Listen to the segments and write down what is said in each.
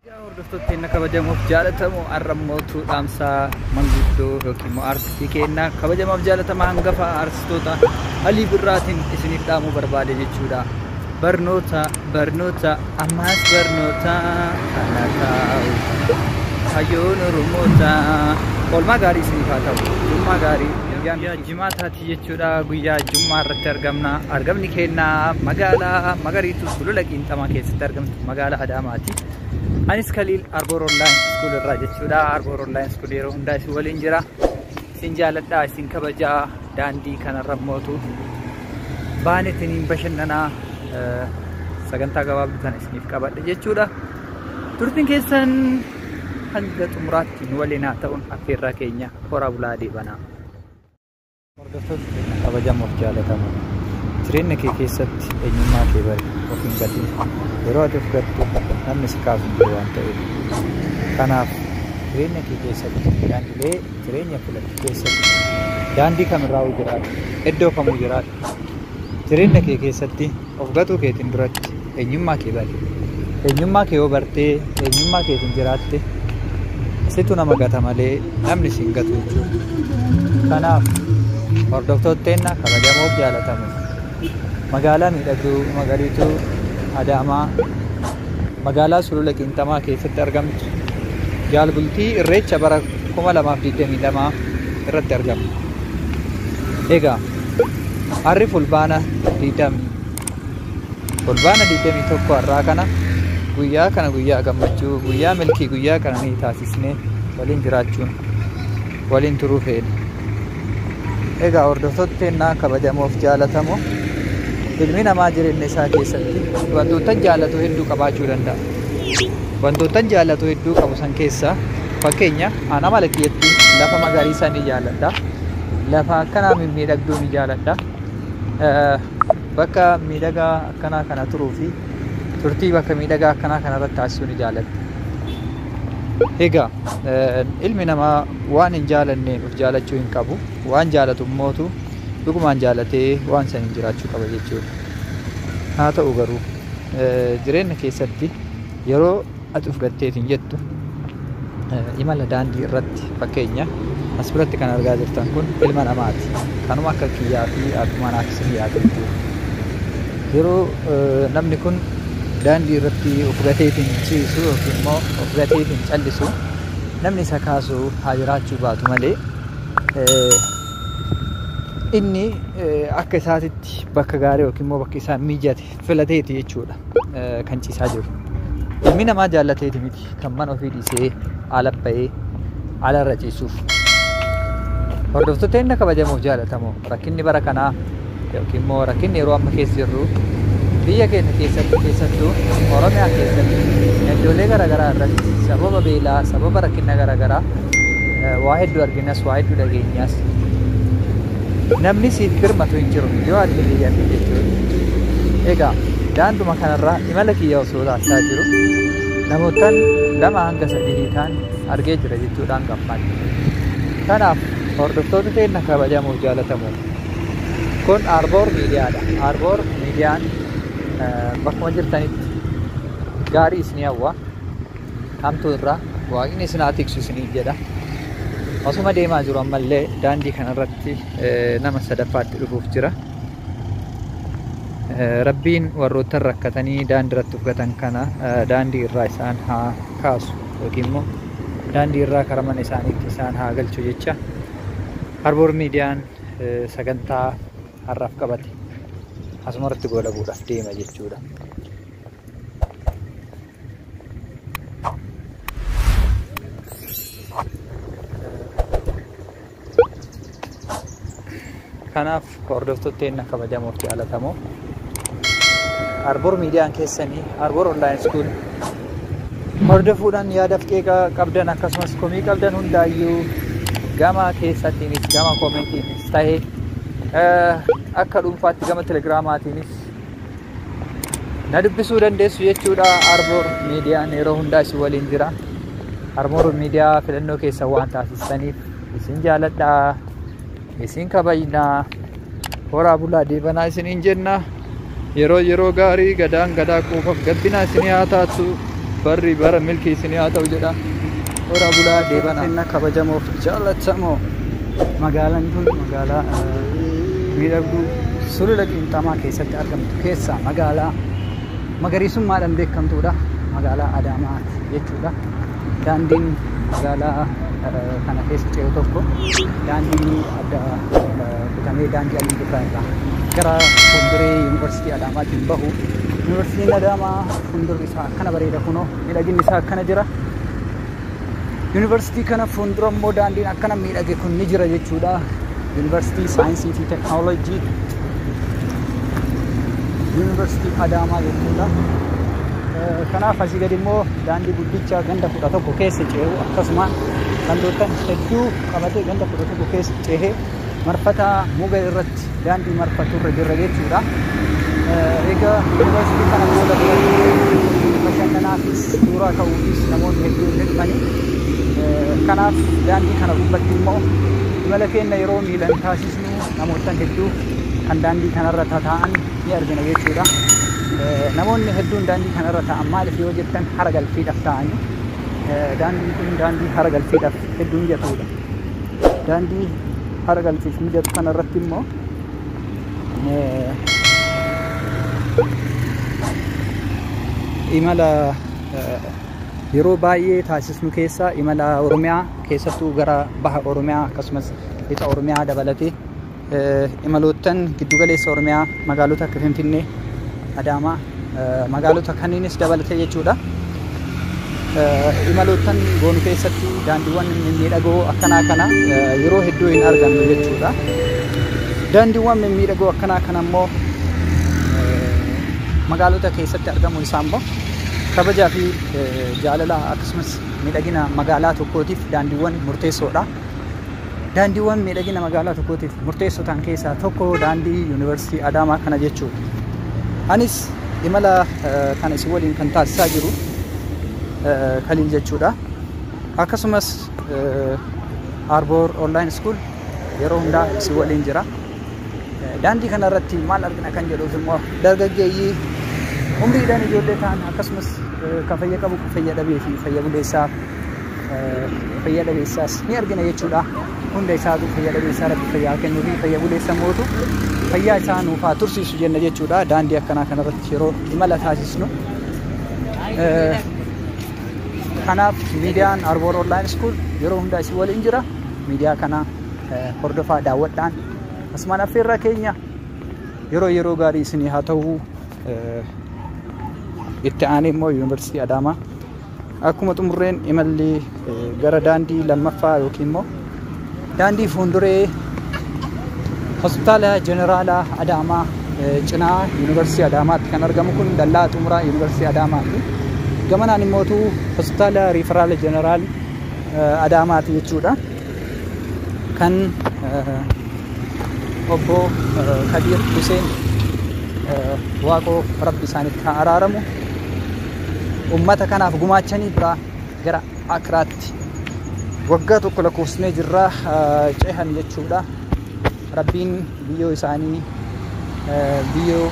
Hordoftoota keenya kabajamoof jaalatamoo, har'a dhaamsaa manguddoo yookiin immoo aartistii keenya kabajamaaf jaalatamaa hangafa aartistoota Alii Birraatiin isiniif dhaamuu barbaade jechuudha. Barnoota, barnoota, ammaas barnoota, kana taa'u hayyoon Oromoota. Oolmaa gaarii isiniif haa ta'u. Jummaa gaarii. Guyyaa jimaataati jechuudha. Guyyaa jummaa irratti argamna. Argamni keenya magaalaa magariituu Sulula Qiinxamaa keessatti argamtu, magaalaa Adaamaati. Anis Kaliil Arboor Online School irraa jechuudha. Arboor Online School yeroo hundaa isin waliin jira. Isin jaaladhaa, isin kabajaa. Daandii kanarra mootu baanetiniin bashannanaa sagantaa gabaabduu tana isiniif qabadhe jechuudha. Turtiin keessan hanga xumuraatti nu waliin haa ta'uun affeerraa keenya. Horaa bulaa, deebanaa. Hordoftoota keenya kabajamoof jaalatamoo, jireenya kee keessatti eenyummaa kee bari, of hin gatin. Yeroo ati of gattu namni si kaasu hin jiru waan ta'eef. Kanaaf jireenya kee keessatti, daandilee jireenya filattu keessatti, daandii kamirraa jiraadhu, iddoo kamuu jiraadhu, jireenya kee keessatti of gatuu keetiin duratti eenyummaa kee bari. Eenyummaa kee yoo bartee eenyummaa keetiin jiraatte, situ nama gata malee namni si hin gatu jechuudha. Kanaaf hordoftoota keenya kabajamoof jaalatamu, magaalaa miidhagduu magariituu Adaamaa, magaalaa Sulula Qiinxamaa keessatti argamtu, jaalbultii Irreecha bara 2022 irratti argama. Egaa har'i Fulbaana 20, Fulbaana 21, har'aa kana, guyyaa kana guyyaa gammachuu, guyyaa milkii, guyyaa qananii taasisnee waliin jiraachuun waliin turuu feena. Egaa hordoftoota keenyaa kabajamoof jaalatamoo, ilmi namaa jireenya isaa keessatti wantoota jaallatu hedduu qabaachuu danda'a. Wantoota jaallatu hedduu qabu san keessaa, fakkeenya, ana mala kiyyatti lafa magariisaa ni jaalladha. Lafa akkanaa mimmiidhagduu ni jaalladha. Bakka miidhagaa akkanaa kana turuu fi turtii bakka miidhagaa akkanaa kana irratti taasisuu ni jaalladha. Egaa ilmi namaa waan hin jaalanneen of jaalachuu hin qabu. Waan jaalatu immootu dhugumaan jaalatee waan saniin jiraachuu qaba jechuudha. Haa ta'u garuu jireenya keessatti yeroo ati of gatteetiin jettu, imala daandii irratti, fakkeenya, as biratti kan argaa jirtan kun ilma namaati. Kanuma akka kiyyaa fi akkuma anaaf isin yaadu jechuudha. Yeroo namni kun daandii irratti of gateetiin ciisu yookiin immoo of gateetiin callisu, namni isa kaasu haa jiraachuu baatu malee, inni akka isaatitti bakka gaarii yookiin immoo bakka isaa mijate filateeti jechuudha kan ciisaa jiru. Ilmi namaa jaallateeti miti kan mana ofii dhiisee ala bahee alarra ciisuuf. Hordoftoota inni kabajamoof jaalatamoo, rakkinni bara kanaa yookiin immoo rakkinni yeroo amma keessa jirru biyya keenya keessatti, keessattuu Oromiyaa keessatti, iddoolee garaagaraa irratti sababa beelaa, sababa rakkina garaagaraa waa hedduu arginas, waa hedduu dhageenyas. Namni siif birmatu hin jiru yoo ati biyyaatti jechuudha. Egaa daanduma kanarraa imala kiyya osoo taasisaa jiru namootaan lama hanga sadii ta'an argee jira jechuudhaan gammaadha. Kanaaf hordoftoota keenya kabajamoof jaalatamoo, kun Arboor Miidiyaadha. Arboor Miidiyaan bakkuma jirtanitti gaarii isinii hawwa. Hamtuu irraa Waaqni isin haa tiksu isinii jedha. Osuma deemaa jiru ammallee daandii kanarratti nama sadaffaatti dhufuuf jira. Rabbiin warroota rakkatanii daandii irratti ufgatan kana daandii irraa isaan haa kaasu yookiin immoo daandii irraa karaa mana isaaniitti isaan haa galchu jecha, Arboor Miidiyaan sagantaa har'aaf qabate asumarratti goolabuudhaaf deema jechuudha. Kanaaf hordoftoota keenya kabajamoof jaalatamoo, Arboor Miidiyaan keessanii Arboor Online School hordofuudhaan yaadaaf qeeqa qabdan, akkasumas komii qabdan hundaayyuu gama keessattiinis, gama koomentiinis ta'ee, akka dhuunfaatti gama Telegiraamaatiinis na dubbisuu dandeessu jechuudha. Arboor Miidiyaan yeroo hundaa isin waliin jira. Arboor Miidiyaa filannoo keessa waan taasistaniif isin jaaladhaa, isin kabajnaa, horaa bulaa, deebanaa isiniin jenna. Yeroo yeroo gaarii, gadaan gadaa quufaaf gabbinaa isinii haa taatu. Barri bara milkii isinii haa ta'u jedha. Horaa bulaa deebana. Kenna kabajamoof jaallatamoo Magaalaan tun magaalaa miidhagduu sulula qiinxamaa keessatti argamtu keessaa magaalaa magariisummaadhaan beekamtuudha. Magaalaa Adaamaa jechuudha. Daandiin magaalaa kana keessa ce'u tokko daandii adda kutamee daandii Alii Birraa irraa gara fuulduree Yuunivarsiitii Adaamaatiin bahu. Yuunivarsiitiin Adaamaa fuuldurri isaa akkana bareeda kunoo miidhaginni isaa akkana jira. Yuunivarsiitii kana fuuldura immoo daandiin akkana miidhage kun ni jira jechuudha. Yuunivarsiitii saayinsii fi teekinooloojii Yuunivarsiitii Adaamaa jechuudha. Kanaaf asii gadi immoo daandii guddicha ganda 11 keessa ce'u akkasuma gandoottan hedduu qabatee ganda 11 keessa ce'ee marfata muga irratti daandii marfatu irra jirra jechuudha. Egaa yuunivarsiitii kana booda bashannanaafis suuraa ka'uufis namoonni hedduun ni dhufani. Kanaaf daandii kana gubbatti immoo imala keenya yeroo miilan taasisnu namoota hedduu kan daandii kanarra tataa'an ni argina jechuudha. Namoonni hedduun daandii kanarra taa'an maaliif yoo jettan hara galfiidhaaf taa'anii. Daandiin kun daandii hara galfiidhaaf hedduu mijatudha. Daandii hara galfiif mijatu kanarratti immoo imala yeroo baay'ee taasisnu keessaa imala Oromiyaa keessattuu gara baha Oromiyaa akkasumas lixa Oromiyaa dabalatee imaloottan giddugaleessa Oromiyaa magaalota akka Finfinnee, Adaamaa, magaalota kanneenis dabalatee jechuudha. Imaloottan goonu keessatti daandiiwwan mimmiidhagoo akkanaa kana yeroo hedduu hin argannu jechuudha. Daandiiwwan mimmiidhagoo akkanaa kana immoo magaalota keessatti argamuun isaa immoo kabajaa fi jaalala akkasumas miidhagina magaalaa tokkootiif daandiiwwan murteessoodha. Daandiiwwan miidhagina magaalaa tokkootiif murteessoo ta'an keessaa tokko daandii Yuunivarsiitii Adaamaa kana jechuudha. Anis imala kana isin waliin kan taasisaa jiru Kaliil jechuudha. Akkasumas Arboor Online School yeroo hundaa isin waliin jira. Daandii kana irratti maal argina kan jedhuuf immoo dargaggeeyyii umriidhaan ijoollee ta'an akkasumas kan fayya qabu, kan fayya dhabee fi fayya buleessaa fayya dhabeessaas ni argina jechuudha. Hunda isaatu fayya dhabeessaa rabbi fayyaa kennuu fi fayya buleessa mootu fayyaa isaa nuuf haa tursiisu jenna jechuudha. Daandii akkanaa kanarratti yeroo imala taasisnu. Kanaaf miidiyaan Arboor Online School yeroo hundaa isin waliin jira. Miidiyaa kana hordofaa daawwadhaan asumaan affeerraa keenya yeroo yeroo gaarii isinii haa ta'u. Itti aanee immoo Yuunivarsiitii Adaamaa akkuma xumurreen imalli gara daandii lammaffaa yookiin immoo daandii fuulduree hospitaala Jeneraalaa Adaamaa cinaa Yuunivarsiitii Adaamaatti kan argamu kun dallaa xumuraa Yuunivarsiitii Adaamaati. Gamanaan immootu hospitaala Riiferaala Jeneraal Adaamaati jechuudha. Kan obbo Kadir Hussein Waaqoo Rabbi isaanitti haa araaramu. Uummata kanaaf gumaachanii biraa gara Akiraatti waggaa tokko lakkoofsnee jirra cehan jechuudha. Rabbiin biyyoo isaanii biyyoo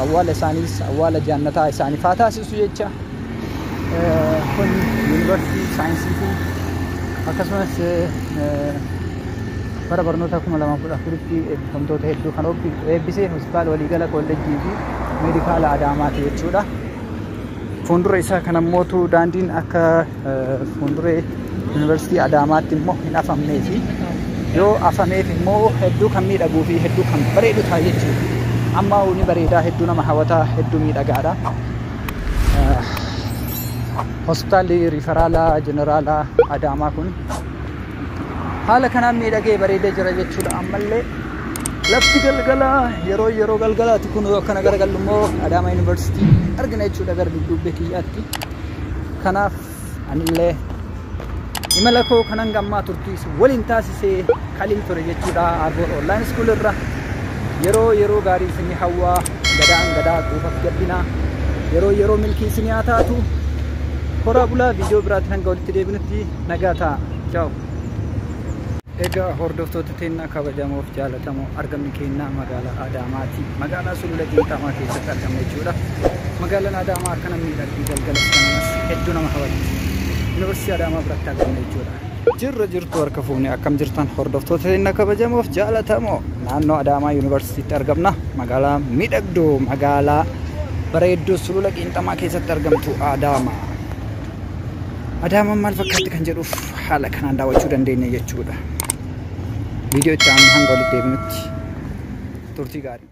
awwaala isaaniis awwaala jaannataa isaaniif haa taasisu jecha. Kun yuunivarsiitii saayinsii fi akkasumas bara barnoota 2014tti eebbifamtoota hedduu kan eebbise hospitaala waliigala kolleejjii fi meedikaala Adaamaati jechuudha. Fuuldura isaa kan ammootu daandiin akka fuulduree Yuunivarsiitii Adaamaatti immoo hin afamnee fi yoo afameef immoo hedduu kan miidhaguu fi hedduu kan bareedu ta'a jechuudha. Amma ni bareedaa, hedduu nama hawwataa, hedduu miidhagaadha. Hospitaalli Riiferaalaa Jeneraalaa Adaamaa kun haala kanaan miidhagee bareedee jira jechuudha. Ammallee lafti galgalaa yeroo yeroo galgalaati kun akkana garagallu immoo Adaamaa Yuunivarsiitii argina jechuudha gara dudduubbee kiyyaatti. Kanaaf anillee imala koo kanan gammaa turtiis waliin taasisee Kaliil ture jechuudha. Arboor Online School irra yeroo yeroo gaarii isinii hawwaa, gadaan gadaa guufaaf gabbinaa yeroo yeroo milkii isinii haa taatu. Horaa bulaa, viidiyoo biraatiin hanga walitti deebinutti nagaa ta'a. Ciao. Egaa hordoftoota teennaa kabajamoof jaalatamoo, argamni keenya magaalaa Adaamaati. Magaalaa Sulula Qiinxamaa keessatti argama jechuudha. Magaalaan Adaamaa akkana miidhagdi, galgalas kanamas hedduu nama hawwatti. Yuunivarsiitii Adaamaa biratti argamna jechuudha. Jirra jirtu, harka fuunee, akkam jirtan hordoftoota keenya kabajamoof jaalatamoo? Naannoo Adaamaa Yuunivarsiitiitti argamna. Magaalaa miidhagduu, magaalaa bareedduu sulula qiinxamaa keessatti argamtu Adaamaa. Adaamaan maal fakkaatti kan jedhuuf haala kanaan daawwachuu dandeenya jechuudha. Viidiyoo itti aanu hanga walitti deebinutti turtii gaarii.